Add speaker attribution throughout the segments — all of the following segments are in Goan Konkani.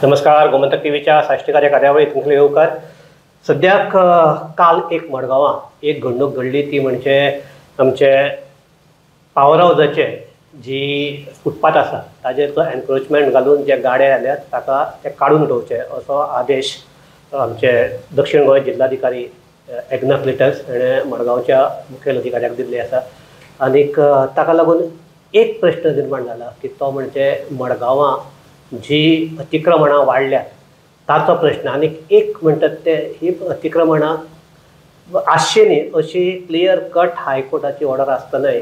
Speaker 1: नमस्कार, गोमंतक टीव्हीच्या साश्टीकार कार्यावळीत तुमकां येवकार. सद्याक काल एक मडगांवां एक घडणूक घडली ती म्हणजे आमचे पावर हावजाचे जी फुटपाथ आसा ताजेर तो एनक्रोचमेंट घालून जे गाडे आल्यात ताका ते काडून उडोवचे असो आदेश आमचे दक्षिण गोंय जिल्हाधिकारी एग्ना क्लिटस हाणें मडगांवच्या मुखेल अधिकाऱ्याक दिल्ली आसा. आनीक ताका लागून एक प्रश्न निर्माण जाला की तो म्हणजे मडगांवां जी अतिक्रमणां वाडल्यात ताचो प्रश्न. आनीक एक म्हणटात ते ही अतिक्रमणां आसची न्ही अशी क्लियर कट हायकोर्टाची ऑर्डर आसतनाय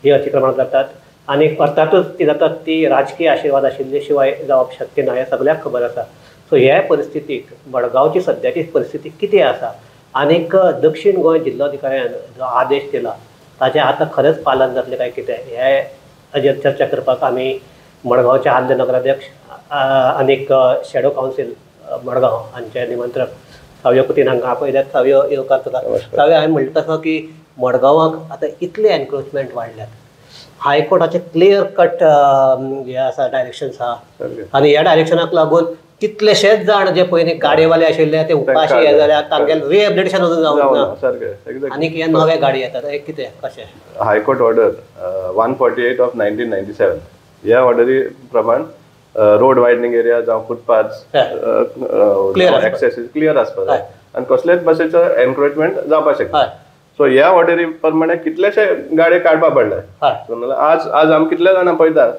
Speaker 1: ही अतिक्रमणां जातात आनी अर्थातूच ती जातात ती राजकीय आशिर्वाद आशिल्ले शिवाय जावप शक्य ना हें सगळ्याक खबर आसा. सो ह्या परिस्थितीक मडगांवची सद्याची परिस्थिती कितें आसा आनीक दक्षिण गोंय जिल्लोधिकाऱ्यान जो आदेश दिला ताचें आतां खरेंच पालन जातलें काय कितें हे हाजेर चर्चा करपाक आमी मडगांवचे आदले नगराध्यक्ष आनीक शॅडो कावन्सील मडगांव हांचे निमंत्रक सावयो कुतीन हांकां आपयल्यात. सावयो, येवकार तुका. सावयो, हांवें म्हणलें तसो की मडगांवाक आतां इतले एनक्रोचमेंट वाडल्यात, हायकोर्टाचे क्लियर कट हे आसा डायरेक्शन्स आहा आनी ह्या डायरेक्शनाक लागून कितलेशेच जाण जे पयलीं गाडयेवाले आशिल्ले ते उपाशी हे जाल्यार तांगेले रिहेबिलिटेशन अजून जावंक ना आनीक हे नवे गाडी येतात हे कितें कशें?
Speaker 2: हायकोर्ट ऑर्डर 148 ऑफ 1997 ह्या ऑर्डरी प्रमाण रोड वायडनिंग एरिया जावं फुटपाथ एक्सेस क्लियर आसपाक जाय आनी कसलेच भाशेचो एनक्रोचमेंट जावपाक शकना. सो ह्या ऑर्डरी प्रमाणे कितलेशे गाडये काडपा पडले. आज आज आमी कितले जाणां पळयता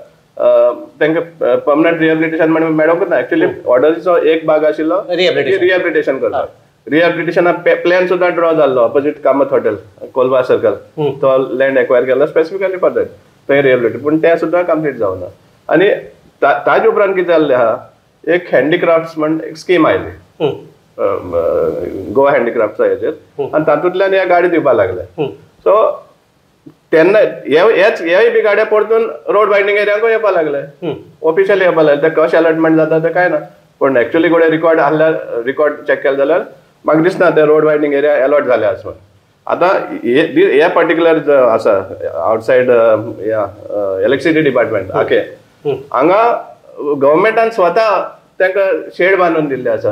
Speaker 2: तांकां पर्मनंट रिहेबिलिटेशन म्हणून मेळोंकच ना. एक्चुअली ऑर्डरीचो एक भाग आशिल्लो रिहेबिलिटेशन करपाक. रिहेबिलिटेशना प्लॅन सुद्दां ड्रॉ जाल्लो opposite Kamat hotel Colva circle तो लँड एक्वायर केल्लो स्पेसिफिकली फॉर that थंय रिहेबिलिटेशन, पूण तें सुद्दां कंप्लीट जावना. आनी ताजे उपरांत कितें जाल्लें आहा, एक हँडीक्राफ्ट्स म्हण एक स्कीम आयली गोवा हँडीक्राफ्ट्सा हेजेर आनी तातूंतल्यान ह्या गाडी दिवपाक लागले. सो तेन्ना हेच हेय बी गाडये परतून रोड वायडनिंग एरियाकूय येवपाक लागले, ऑफिशियली येवपाक लागले. ते कशें अलॉटमेंट जाता तें कांय ना, पूण एक्चुअली कडेन रिकॉर्ड आहल्यार रिकॉर्ड चॅक केलें जाल्यार म्हाका दिसना ते रोड वायडनिंग एरिया अलॉट जाले आसा म्हण. आतां हे पर्टिक्युलर आसा आउटसायड ह्या इलेक्ट्रिसिटी डिपार्टमेंट आके हांगा गव्हर्मेंटान स्वता तांकां शेड बांदून दिल्ले आसा.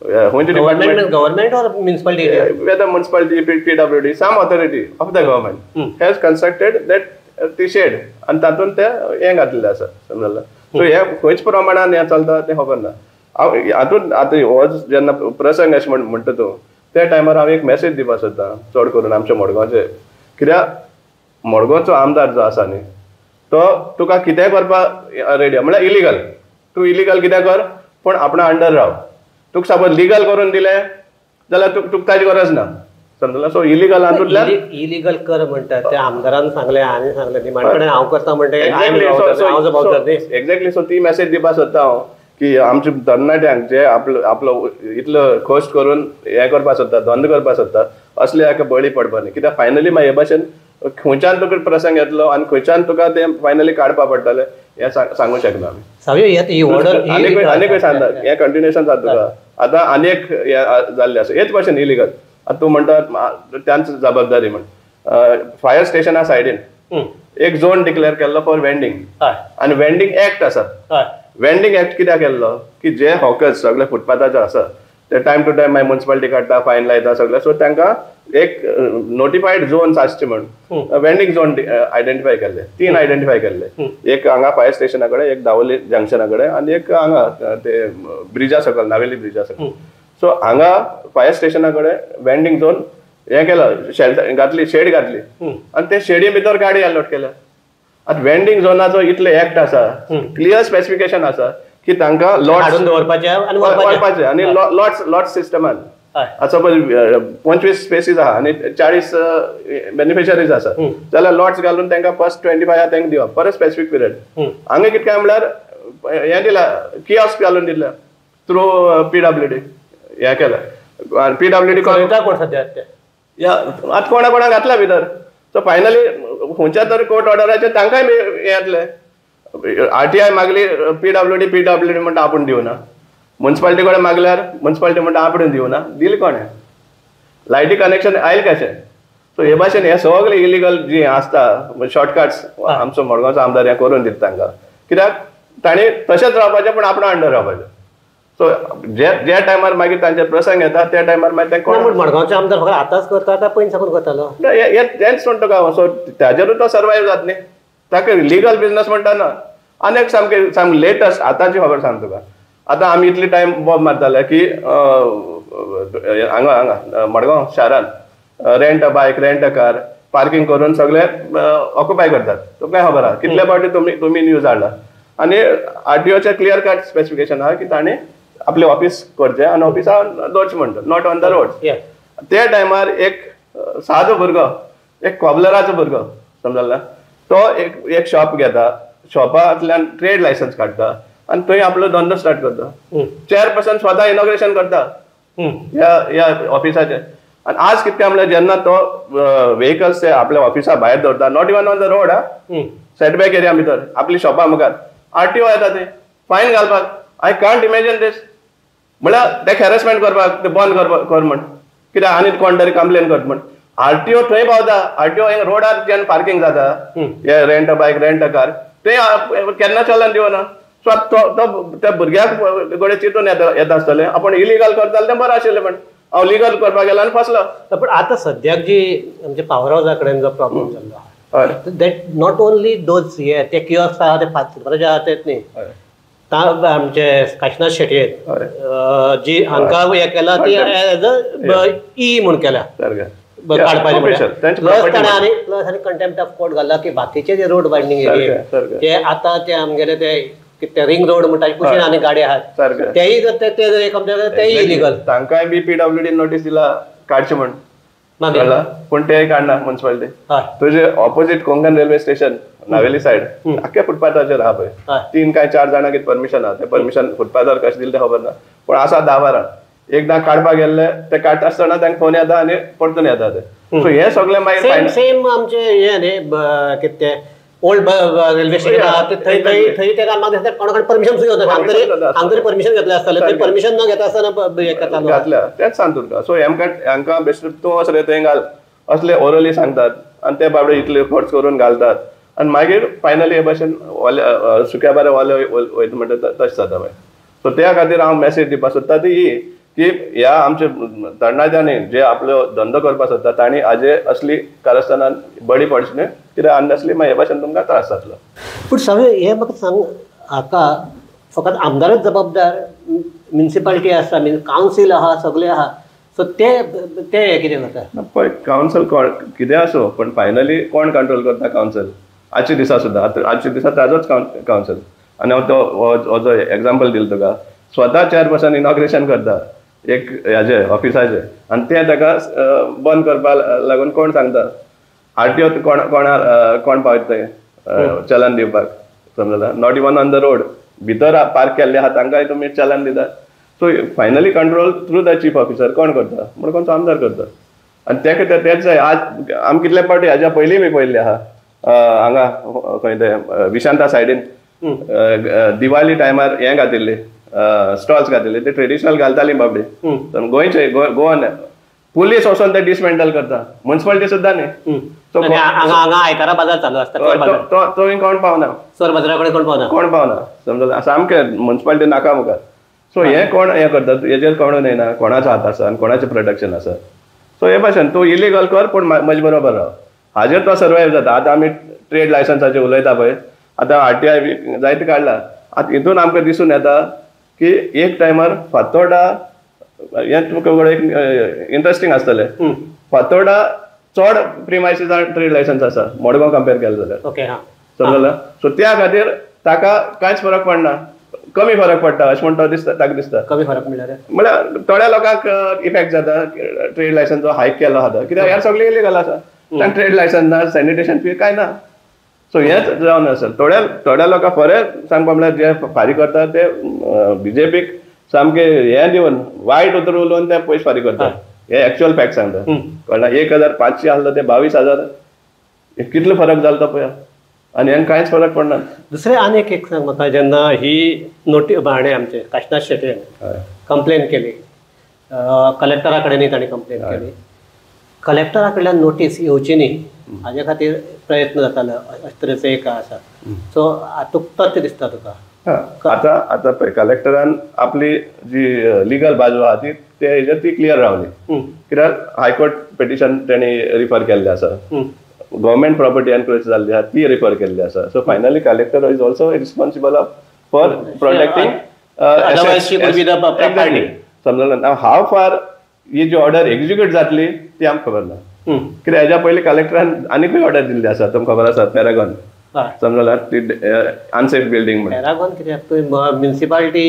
Speaker 2: खंयचे department?
Speaker 1: Government or municipality?
Speaker 2: Whether municipality, PWD, some authority of the government has constructed that ती शेड आनी तातूंत ते हें घातलेलें आसा, समजलें? सो हे खंयच प्रमाणान हें चलता तें खबर ना. हांव हातूंत आतां हो जेन्ना प्रसंग अशें म्हणटा तूं त्या टायमार हांव एक मॅसेज दिवपाक सोदता चड करून आमच्या मडगांवचे, कित्याक मडगांवचो आमदार जो आसा न्ही तो तुका कितेंय करपाक रेडी, म्हळ्यार इलिगल, तूं इलिगल कितें कर पूण आपणा अंडर राव. तुका सपोज लिगल करून दिलें जाल्यार तुका ताजी गरज ना, समजलें? सो इलिगल हातूंतल्यान
Speaker 1: इलिगल कर म्हणटात ते आमदारान सांगलें आनी सांगलें निमाणे कडेन हांव करता म्हणटा.
Speaker 2: एक्झॅक्टली. सो ती मॅसेज दिवपाक सोदता हांव की आमच्या तरणाट्यांक जे आपलो आपलो इतलो कश्ट करून हें करपाक सोदता, धंदो करपाक सोदता, असले हाका बळी पडपा न्ही. कित्याक फायनली मागीर हे भाशेन खंयच्यान तुका प्रसंग येतलो आनी खंयच्यान तुका तें फायनली काडपाक पडटलें हें सांगूंक शकना आमी. आनीकूय सांगता हें कंटिन्युएशन जाता तुका. आतां आनी एक हें जाल्लें आसा हेच भाशेन इलिगल. आतां तूं म्हणटा तांची जबाबदारी म्हण फायर स्टेशना सायडीन एक झोन डिक्लेअर केल्लो फॉर वेंडींग आनी वेंडींग एक्ट आसा. वेंडींग एक्ट कित्याक केल्लो की जे हॉकर्स सगळे फुटपाथाचे आसा ते टायम टू टायम मागीर मुन्सिपालिटी काडटा, फायन लायता सगळे. सो तांकां एक नोटिफायड झोन्स आसचे म्हण वेंडींग झोन आयडेंटिफाय केल्ले, 3 आयडेंटिफाय केल्ले, एक हांगा फायर स्टेशना कडेन, एक दावोली जंक्शना कडेन आनी एक हांगा ते ब्रिजा सकयल, नावेली ब्रिजा सकयल. सो हांगा फायर स्टेशना कडेन वेंडींग झोन हें केलो, शेल्टर घातली, शेड घातली आनी ते शेडी भितर गाडी अलॉट केल्या. आतां वेंडींग झोनाचो इतले एक्ट आसा, क्लियर स्पेसिफिकेशन आसा की तांकां लॉट्स
Speaker 1: दवरपाचे आनी
Speaker 2: व्हरपाचे आनी लॉट्स लॉट सिस्टमान. आतां सपोज 25 स्पेसीस आहा आनी 40 बेनिफिशरीज आसा जाल्यार लॉट्स घालून तांकां फर्स्ट 25 आहा तांकां दिवप परत स्पेसिफीक पिरियड. हांगा कितें काय म्हणल्यार हें दिला, किऑस्क घालून दिला थ्रू PWD हें केलां. PWD
Speaker 1: कोण सद्या
Speaker 2: आतां कोणा कोणाक घातला भितर. सो फायनली खंयच्या तरी कोर्ट ऑर्डराचेर तांकांय हें येतलें. RTI मागली PWD म्हणटा आपूण दिवना, मुन्सिपालिटी कडेन मागल्यार मुन्सिपालिटी म्हणटा आपूण दिवना, दिलें कोणें? लायटी कनेक्शन आयलें कशें? सो हे भाशेन हे सगळे इलिगल जी आसता शॉर्टकट्स आमचो मडगांवचो आमदार हें करून दिता तांकां, कित्याक तांणी तशेंच रावपाचें पूण आपणा अंडर रावपाचें. सो जे ज्या टायमार मागीर तांचे प्रसंग येता त्या टायमार मागीर ते कोण
Speaker 1: मडगांवचे आमदार फकत आतांच करता काय पयलीं साकून करतालो
Speaker 2: तेंच म्हणटा तुका हांव. सो ताजेरूच तो सर्वायव जात न्ही, ताका लिगल बिजनस म्हणटा ना. आनी एक सामकें सामकें लेटस्ट आतांची खबर सांग तुका. आतां आमी इतली टायम बॉब मारताले की हांगा हांगा मडगांव शारान rent a bike, rent a car parking करून सगळे ऑक्युपाय करतात. तुमकां खबर आहा कितले फावटी तुमी न्यूज हाडला. आनी आरटीओचें क्लियर कट स्पेसिफिकेशन आहा की ताणें आपलें ऑफीस करचें आनी ऑफिसा दवरचें म्हणटा, not on the road. त्या टायमार एक सादो भुरगो, एक कॉबलराचो भुरगो समजला, तो एक एक शॉप घेता, शॉपांतल्यान ट्रेड लायसन्स काडटा आनी थंय आपलो धंदो स्टार्ट करता. चेअरपर्सन स्वता इनॉग्रेशन करता ह्या ह्या ऑफिसाचें. आनी आज कितें म्हणल्यार जेन्ना तो वेहिकल्स ते आपल्या ऑफिसा भायर दवरता, not even on the road, हा, सेटबॅक एरिया भितर आपली शॉपा मुखार आरटीओ येता ते फायन घालपाक. I can't imagine दीस. म्हळ्यार तेका हॅरेसमेंट करपाक, ते बंद करपाक कर म्हण, कित्याक आनी कोण तरी कंप्लेन कर म्हण. आरटीओ थंय पावता, आरटीओ रोडार जेन्ना पार्किंग जाता हे rent a bike, rent a car, थंय केन्ना चलन दिवना. सो तो त्या भुरग्याक घडये चिंतून येता आसतलें आपूण इलिगल करता जाल्यार तें बरें आशिल्लें, पण हांव लिगल करपाक गेलो आनी फसलो.
Speaker 1: पण आतां सद्याक जी आमचे पावर हावजा कडेन जो प्रॉब्लम जाल्लो आहा, that not only those हे ते कियोस्क आहा ते फातर्पेच्या आहा तेच न्ही, आमचे काशिनाथ शेटये जी हांकां हें केला ती एज अ ई म्हूण केल्या काडपाचें, प्लस ताणें आनी प्लस आनी कंटेम्प्ट ऑफ कोर्ट घाला की बाकीचे जे रोड वायडनींग एरिया ते आतां ते आमगेले ते कितें रिंग रोड म्हणटा कुशीन आनी गाडी आहात तेय जर ते जर एक तेय इलिगल.
Speaker 2: तांकांय बी पीडब्ल्यूडी नोटीस दिला काडचें म्हण, पूण ते काडना मुन्सिपालिटी. तुजे opposite Konkan railway station Navelim side आख्या फुटपाथाचेर आहा पळय 3 काय 4 जाणां कितें परमिशन आहा, ते परमिशन फुटपाथार कशें दिलें तें खबर ना, पूण आसा 10-12. एकदां काडपाक गेल्ले ते काडटा आसतना तांकां फोन येता आनी परतून येता ते. सो हे सगळे मागीर
Speaker 1: सेम आमचे हे न्ही कितें तें old railway station आहा थंय थंय ते म्हाका दिसता कोणा कडेन परमिशन सुद्दां घेवना, हांगा तरी परमिशन घेतलें आसतलें, थंय परमिशन न घेता आसतना हें करता
Speaker 2: घातल्या. तेंच सांगता तुका. सो हांकां बेश्टे तूं वच रे थंय घाल असले ओरली सांगतात आनी ते बाबडे इतले खर्च करून घालतात आनी मागीर फायनली हे भशेन ओले सुक्या बारे ओले वयता म्हणटा तशें जाता मागीर. सो त्या खातीर हांव मॅसेज दिवपाक सोदता ती ही की ह्या आमच्या तरणाट्यांनी जे आपलो धंदो करपाक सोदता तांणी हाजे असली कारस्थानान बळी पडचे न्हय, कित्याक आनी असली मागीर हे भाशेन तुमकां त्रास जातलो.
Speaker 1: पूण सगळें हें म्हाका सांग, हाका फकत आमदारच जबाबदार, म्युनिसिपालिटी आसा, कावन्सील आहा, सगळें आहा, सो ते ते हें कितें करता
Speaker 2: पळय कावन्सील कोण कितें आसूं पण फायनली कोण कंट्रोल करता कावन्सील आजच्या दिसा सुद्दां. आतां आजच्या दिसा ताजोच कावन्सील. आनी हांव तो हो जो एग्जाम्पल दिलो तुका, स्वता चेअरपर्सन इनॉग्रेशन करता एक हाजे ऑफिसाचे आनी तें ताका बंद करपाक लागून कोण सांगता, आरटीओ कोण कोणा कोण पावयता थंय चलन दिवपाक, समजला. Not even on the road, भितर पार्क केल्ले आहा तांकांय तुमी चलन दितात. So finally control through the chief officer कोण करता म्हणून कोणचो आमदार करता. आनी तेका तेच जाय. आज आमी कितले फावटी हाज्या पयलीं बी पळयल्लें आहा हांगा खंय ते विशांता सायडीन दिवाळी टायमार हें घातिल्ली स्टॉल्स घातिल्ले, ते ट्रेडिशनल घालताली बाबडी गोंयचे गोवन पुलीस वचोन ते डिसमेंटल करता, मुन्सिपालिटी सुद्दां न्ही.
Speaker 1: हांगा आयतारा बाजार चालू आसता,
Speaker 2: तो कोण पावना,
Speaker 1: चोर बाजारा कडेन कोण पावना,
Speaker 2: कोण पावना, समजला. सामकें मुन्सिपालिटी नाका मुखार. सो हें कोण हें करता हेजेर कोण येना, कोणाचो हात आसा आनी कोणाचें प्रोडक्शन आसा. सो हे भाशेन तूं इलिगल कर पूण म्हजे बरोबर राव, हाजेर तो सर्वायव जाता. आतां आमी ट्रेड लायसन्साचेर उलयता पळय, आतां आरटीआय जायते काडला. आतां हितून आमकां दिसून येता की एक टायमार फातोर्डा हें तुमकां एक इंट्रस्टींग आसतलें, फातोर्डा चड प्रिमायसीस ट्रेड लायसन्स आसा मडगांव कंपेर केलें जाल्यार, समजला. सो त्या खातीर ताका कांयच फरक पडना, कमी फरक पडटा अशें म्हणटा दिसता ताका, दिसता
Speaker 1: कमी फरक म्हणल्यार
Speaker 2: म्हळ्यार थोड्या लोकांक इफेक्ट जाता ट्रेड लायसन्स जो हायक केलो आहा, कित्याक ह्या सगळें इलिगल आसा, तांकां ट्रेड लायसन्स ना, सॅनिटेशन फी कांय ना. सो हेंच जावन आसा. थोड्या थोड्या लोकांक फरक सांगपा म्हणल्यार जे फारीक करता ते बीजेपीक सामकें हें दिवन वायट उतर उलोवन ते पयशे फारीक करता, हे एक्चुअल फॅक्ट सांगता. कळ्ळें, 1500 आसलो ते 22,000, कितलो फरक जालो तो पळय, आनी हें कांयच फरक पडना.
Speaker 1: दुसरें आनी एक सांग म्हाका, जेन्ना ही नोटी हाणें आमचे काशिनाथ शेटयेन कंप्लेन केली, कलेक्टरा कडेनूय ताणें कंप्लेन केली, कलेक्टरा कडल्यान नोटीस येवची न्ही हाजे खातीर प्रयत्न जातालो अशे तरेचो एक आसा. सो तुका तथ्य दिसता तुका?
Speaker 2: आतां आतां पळय कलेक्टरान आपली जी लिगल बाजू आहा ती ते हेजेर ती क्लियर रावली, कित्याक हायकोर्ट पिटिशन तेणी रिफर केल्लें आसा, गव्हर्मेंट प्रॉपर्टी एनक्रोच जाल्ली आहा ती रिफर केल्ली आसा. So finally collector is also responsible of for protecting. समजलें ना? हाव फार ही जी ऑर्डर एक्झिक्यूट जातली ती आमकां खबर ना, कित्याक हेज्या पयलीं कलेक्टरान आनीकूय ऑर्डर दिल्ली आसा, तुमकां खबर आसा पॅरागॉन, समजला, ती अनसेफ बिल्डींग म्हण.
Speaker 1: पॅरागॉन कित्याक थंय म्युनिसिपालिटी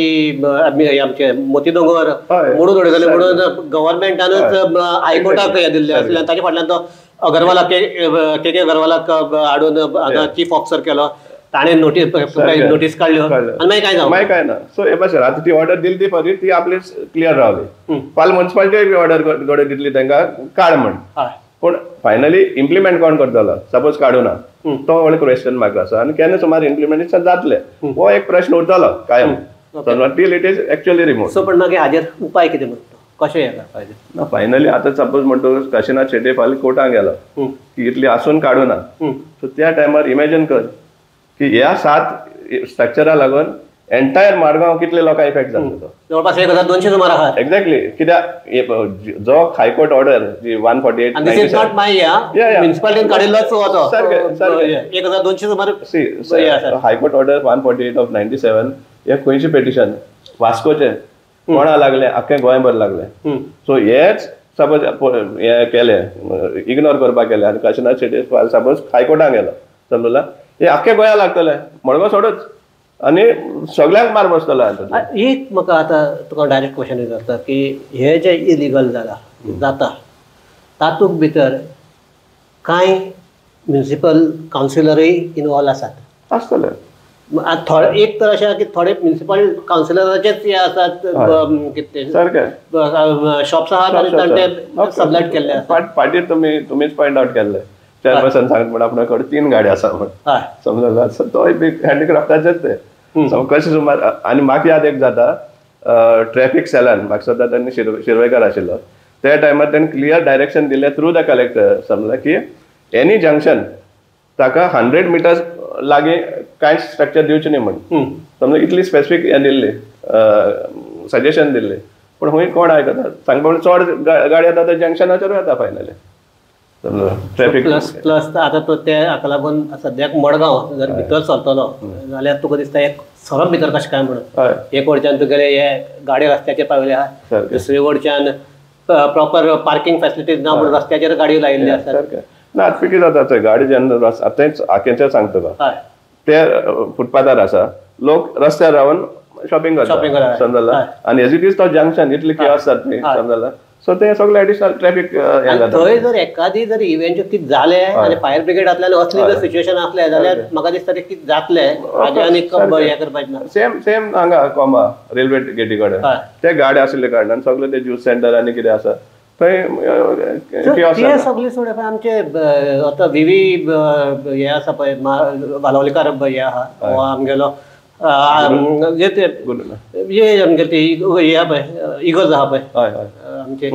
Speaker 1: आमचे मोती दोंगर मोडून उडयतले म्हणून गव्हर्मेंटानूच हायकोर्टाक हें दिल्लें आसलें, ताचे फाटल्यान तो अगरवालाक के के अगरवालाक हाडून हांगा चीफ ऑफिसर केलो, ताणें नोटीस काडल्यो आनी मागीर कांय जावं
Speaker 2: मागीर कांय ना. सो हे भाशेन आतां ती ऑर्डर दिली ती फरी ती आपली क्लियर रावली. फाल्यां म्युनिसिपालिटी बी ऑर्डर घडोवन दितली तांकां काड म्हण, पूण फायनली इम्प्लिमेंट कोण करतलो? सपोज काडूना तो व्हडलो क्वेश्चन मार्क आसा, आनी केन्ना सुमार इम्प्लिमेंटेशन जातलें हो एक प्रश्न उरतलो कायम, till it is actually remove.
Speaker 1: So पण मागीर हाजेर उपाय कितें म्हणटा, कशें हें करपाचें
Speaker 2: ना? फायनली आतां सपोज म्हणटा काशिनाथ शेट्ये फाल्यां कोर्टाक गेलो की इतली आसून काडूना, सो त्या टायमार इमेजीन कर की ह्या 7 स्ट्रक्चरा लागून एंटायर माडगांव कितले लोकांक इफेक्ट जातलो तो,
Speaker 1: जवळपास 1200 सुमार आहा.
Speaker 2: एक्झॅक्टली, कित्याक जो हायकोर्ट ऑर्डर जी 148
Speaker 1: this is not my, म्युनिसिपालिटीन काडिल्लोच हो तो, 1200 सुमार.
Speaker 2: हायकोर्ट ऑर्डर 148 ऑफ 97 हे खंयचें पिटिशन वास्कोचें कोणा लागलें, आख्खें गोंयभर लागलें. सो हेच सपोज हें केलें, इग्नोर करपाक केलें आनी काशिनाथ शेट्ये सपोज हायकोर्टाक गेलो, समजला, हे आख्खें गोंया लागतलें, मडगांव सोडूच आनी सगळ्यांक मार बसतलो.
Speaker 1: एक म्हाका आतां तुका डायरेक्ट क्वेश्चन विचारता की हे जे इलिगल जालां जाता तातूंत भितर कांय म्युनिसिपल कावन्सिलरूय इनवॉल्व आसात
Speaker 2: आसतले.
Speaker 1: थोडे एक तर अशें की थोडे म्युनिसिपल कावन्सिलराचेच हे आसात, कितें शॉप्स आहात आनी तांचे सबलेट केल्ले आसा.
Speaker 2: फाटीं तुमीच पॉयंट आवट केल्ले, चेअरपर्सन सांगता म्हण आपणा कडेन 3 गाडी आसा म्हण, समजला, तोय बी हँडीक्राफ्टाचेच ते कशें सुमार. आनी म्हाका याद एक जाता, ट्रॅफिक सेलान म्हाका सद्दां तेन्ना शिरवयकार आशिल्लो त्या टायमार तेणें क्लियर डायरेक्शन दिलें थ्रू the collector, समजला, की एनी जंक्शन ताका 100 मिटर्स लागीं कांयच स्ट्रक्चर दिवचें न्ही म्हण, समजा इतली स्पेसिफीक हें दिल्ली, सजेशन दिल्लें. पूण खंय कोण आयकता सांगपा, चड गाडी येता त्या जंक्शनाचेरूय येता फायनली ट्रॅफिक.
Speaker 1: प्लस प्लस आतां तो ते हाका लागून सद्याक मडगांव जर भितर सरतलो जाल्यार तुका दिसता एक सरप भितर कशें काय म्हणून, एक वटच्यान तुगेले हे गाडी रस्त्याचेर पाविल्ले आहा, दुसरे वटच्यान प्रॉपर पार्किंग फॅसिलिटीज ना म्हणून रस्त्याचेर गाडयो लायिल्ल्यो आसात.
Speaker 2: ना आतां कितें जाता थंय गाडी जेन्ना आतांच आख्यांचें सांगता तुका, ते फुटपाथार आसा, लोक रस्त्यार रावन शॉपिंग करता, समजला, आनी एज it is तो जंक्शन इतले किओस जाता न्ही, समजला, सो ते सगळे एडिशनल ट्रॅफिक हें जाता.
Speaker 1: थंय जर एकादी जर इव्हेंट कितें जालें आनी फायर ब्रिगेडांतल्यान असली जर सिच्युएशन आसलें जाल्यार म्हाका दिसता तें कितें जातलें हाजें आनी हें करपाचें ना.
Speaker 2: सेम सेम हांगा कोंबा रेल्वे गेटी कडेन ते गाडी आशिल्ले कारणान सगळे ते ज्यूस सेंटर आनी कितें आसा थंय
Speaker 1: ते सगळे सोड. आमचे आतां विवी हे आसा पळय वालावलीकार हे आहा, हो आमगेलो हे आमगेले ती हे आहा पळय इगर्ज आहा पळय आमचे,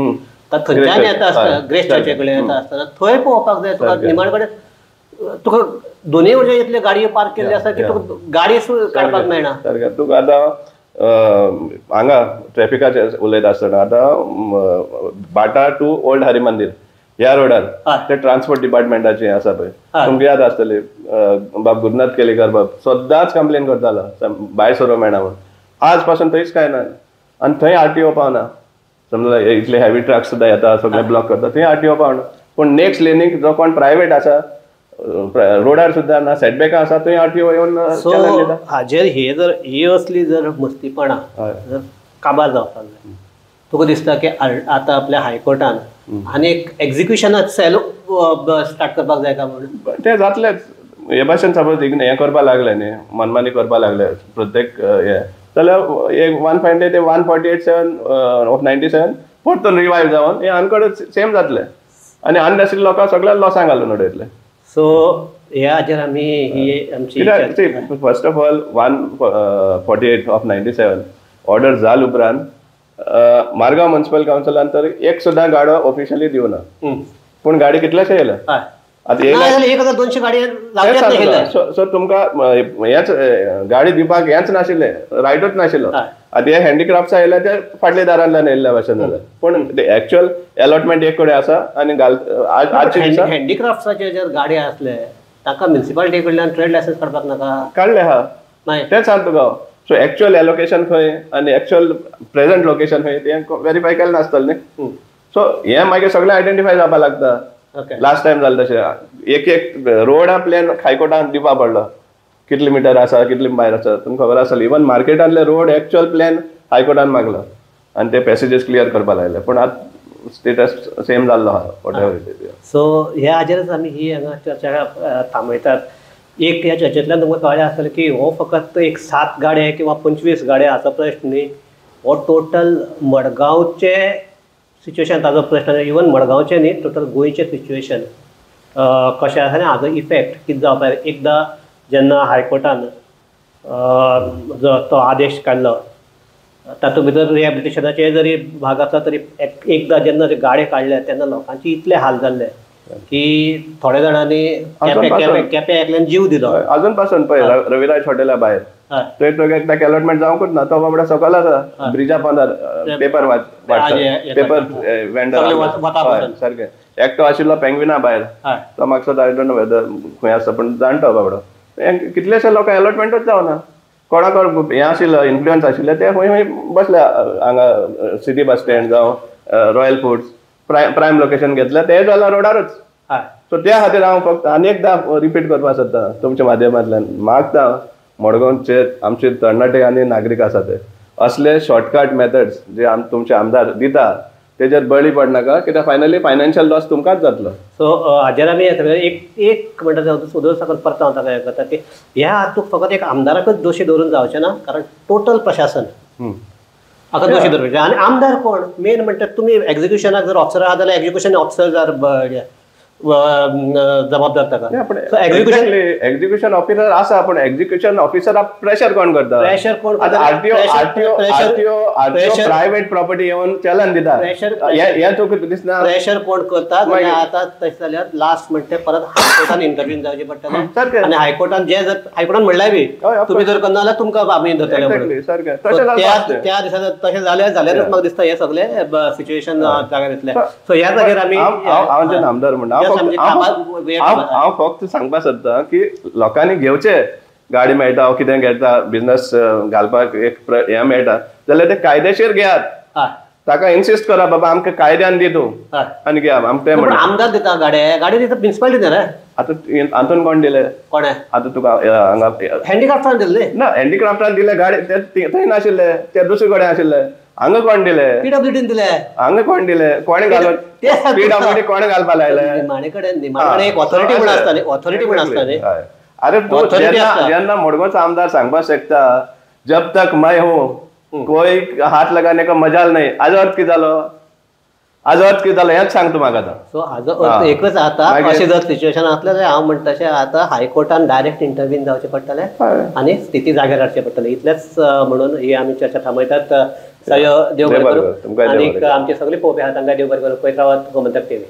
Speaker 1: थंयच्यान येता आसतना ग्रेस चर्चे कडेन येता आसतना थंय पळोवपाक जाय तुका निमाणे कडेन तुका दोनूय वटेन इतल्यो गाडयो पार्क केल्ल्यो आसा की तुका गाडी काडपाक मेळना.
Speaker 2: सारकें, तुका आतां हांगा ट्रॅफिकाचेर उलयता आसतना आतां बाटा टू ओल्ड हरी मंदीर ह्या रोडार ते ट्रान्सपोर्ट डिपार्टमेंटाचे आसा पळय, तुमकां याद आसतली, बाब गुरुनाथ केलेकर बाब सदांच कंप्लेन करतालो भायर सरूंक मेळना म्हूण, आज पासून थंयच कांय ना आनी थंय आरटीओ पावना, समजा इतले हेवी ट्रक सुद्दां येता सगळे ब्लॉक करता, थंय आरटीओ पावना. पूण नेक्स्ट लेनीक जो कोण प्रायवेट आसा रोडार सुद्दां ना, सेटबॅका आसा, थंय आरटीओ येवन.
Speaker 1: सो हाजेर हे जर ही असली जर मस्तीपणां जर काबार जावपाक जाय, तुका दिसता की आतां आपल्या हायकोर्टान आनी एक एक्झिक्युशनाक सेल स्टार्ट करपाक जाय काय म्हणून?
Speaker 2: तें जातलेंच. हे भाशेन सपोज हें करपाक लागले न्ही, मनमानी करपाक लागले प्रत्येक हें, जाल्यार एक वन फायन डे ते 148(7) ऑफ 97 परतून रिवायव जावन हे आनकडेन सेम जातलें आनी अननेसेसरी लोकांक सगळ्या लॉसांक घालून उडयतले.
Speaker 1: सो ह्या हाजेर आमी ही आमची
Speaker 2: first of all 148 of 97 order जाल उपरांत मारगांव म्युनिसिपल कावन्सिलान तर एक सुद्दां गाडो ऑफिशियली दिवना, पूण गाडी कितलेशे येयले. आतां
Speaker 1: 1200 गाडी.
Speaker 2: सो तुमकां हेंच गाडी दिवपाक हेंच नाशिल्लें, रायटूच नाशिल्लो. आतां हे हँडिक्राफ्ट्स आयले ते फाटल्या दारांतल्यान येयल्ल्या भाशेन जालें, पूण एक्चुअल अलॉटमेंट एक कडेन आसा आनी घाल आजचे दिसा
Speaker 1: हँडिक्राफ्ट्साचे जर गाडी आसले ताका म्युनिसिपालिटी कडल्यान ट्रेड लायसन्स काडपाक नाका?
Speaker 2: काडले आहा, तेंच सांगता तुका. सो एक्चुअल एलोकेशन खंय आनी एक्चुअल प्रेझेंट लोकेशन खंय तें वेरीफाय केलें नासतलें न्ही. सो हें मागीर सगळें आयडेंटिफाय जावपाक लागता. लास्ट टायम जालें तशें, एक एक रोडा प्लॅन हायकोर्टान दिवपा पडलो, कितले मिटर आसा कितले भायर आसा तुमकां खबर आसतलें. इवन मार्केटांतले रोड एक्चुअल प्लॅन हायकोर्टान मागलो आनी ते पॅसेजीस क्लियर करपाक लायले, पूण आतां स्टेटस सेम जाल्लो आहा what ever it is.
Speaker 1: So ह्या हाजेरच आमी ही हांगा चर्चा थांबयतात. एक ह्या चर्चेंतल्यान तुमकां कळ्ळें आसतलें की हो फकत एक 7 गाडे किंवा 25 गाडे हाचो प्रश्न न्ही, हो टोटल मडगांवचे सिच्युएशन ताजो प्रश्न, इवन मडगांवचें न्ही टोटल गोंयचें सिच्युएशन कशें आसा आनी हाजो इफेक्ट कितें जावपाक. एकदां जेन्ना हायकोर्टान जो तो आदेश काडलो तातूंत भितर रिहेबिलिटेशनाचे जरी भाग आसला तरी एकदां जेन्ना ते गाडे काडले तेन्ना लोकांचे इतले हाल जाल्ले की थोड्या जाणांनी केप्यां एकल्यान जीव दिलो.
Speaker 2: अजून पासून पळय रविराज हॉटेला भायर थंय तुका एकदा अलॉटमेंट जावंकूच ना, तो बाबडो सकयल आसा ब्रिजा पोंदार पेपर पेपर वेंडर सारकें. एकटो आशिल्लो पेंगविना भायर, तो म्हाका I don't know whether खंय आसा पूण जाणटो बाबडो. कितलेशे लोकांक अलॉटमेंटूच जावना, कोणाक हें आशिल्लो इन्फ्लुयन्स आशिल्ले ते खंय खंय बसले हांगा सिटी बस स्टँड जावं रॉयल फुड्स प्रायम लोकेशन घेतलें ते जाल्यार रोडारूच. सो त्या खातीर हांव फक्त आनी एकदां रिपीट करपाक सोदता तुमच्या माध्यमांतल्यान, मागता मडगांवचे आमचे तरणाटे आनी नागरीक आसा ते असले शॉर्टकट मेथड्स जे तुमचे आमदार दिता तेजेर बळी पडनाका, कित्याक फायनली फायनान्शियल लॉस तुमकांच जातलो.
Speaker 1: सो हाजेर आमी एक एक म्हणटा सुदूर साकून परत हांव ताका हें करता की ह्या हातूंत फकत एक आमदाराकच दोशी दवरून जावचें ना, कारण टोटल प्रशासन हाका दोशी दवरचें. आनी आमदार कोण मेन म्हणटा तुमी एक्झिक्युशनाक जर ऑफिसर आहा जाल्यार एक्झिक्युशन ऑफिसर जर जबाबदार ताका.
Speaker 2: एक्झिक्युशन ऑफिसर आसा पूण एक्झिक्युशन ऑफिसराक प्रेशर कोण करता?
Speaker 1: प्रेशर कोण करता?
Speaker 2: आरटीओ प्रायव्हेट प्रॉपर्टी येवन चलन दिता, हें तुका दिसना?
Speaker 1: प्रेशर कोण करता? आतां तशें जाल्यार लास्ट म्हणटा परत हायकोर्टान इंटरव्यू जावचें पडटलें आनी हायकोर्टान जे जर हायकोर्टान म्हणल्यार बी तुमी जर करना जाल्यार तुमकां आमी धरतले. त्या दिसा तशें जालें जाल्यारूच म्हाका दिसता हें सगळें सिच्युएशन जाग्यार येतलें. सो ह्या जाग्यार आमी
Speaker 2: हांव जेन्ना आमदार म्हणटा हांव फक्त सांगपाक सोदता की लोकांनी घेवचे, गाडी मेळटा कितें घेता बिजनस घालपाक एक हें मेळटा जाल्यार ते कायदेशीर घेयात, ताका इन्सिस्ट करा बाबा आमकां कायद्यान दी तूं आनी घेया आमकां. तें
Speaker 1: आमदार दिता गाडे, गाडी दिता प्रिन्सिपालिटी दिता.
Speaker 2: आतां हातून कोण दिले?
Speaker 1: कोणें?
Speaker 2: आतां तुका हांगा
Speaker 1: हँडिक्राफ्टान दिल्ले
Speaker 2: ना, हँडिक्राफ्टान दिले गाडी ते थंय नाशिल्ले, ते दुसरे कडेन आशिल्ले. हांगा कोण दिले?
Speaker 1: पीडब्ल्यूडीन दिले.
Speaker 2: हांगा कोण दिले? कोणे घालून पीडब्ल्यूडी कोणे घालपाक लायले?
Speaker 1: निमाणे कडेन निमाणे एक ऑथॉरिटी म्हूण आसता न्ही, ऑथॉरिटी म्हूण आसता न्ही.
Speaker 2: अरे तूं जेन्ना मडगांवचो आमदार सांगपाक शकता जब तक मैं हूँ कोई हात लगाने का मजाल नहीं, हाजो अर्थ कितें जालो? हाजो अर्थ कितें जालो हेंच सांग तूं म्हाका आतां.
Speaker 1: सो हाजो अर्थ एकच आतां अशें जर सिच्युएशन आसलें जाल्यार हांव म्हणटा तशें आतां हायकोर्टान डायरेक्ट इंटरव्हीन जावचें पडटलें आनी स्थिती जाग्यार हाडचें पडटलें. इतलेंच म्हणून ही आमी चर्चा थांबयतात. सयो देव बरें करूं आनीक आमचे सगळे पळोवपी आहा तांकां देव बरें करूं. पळयत रावात गोमंतक टीव्ही.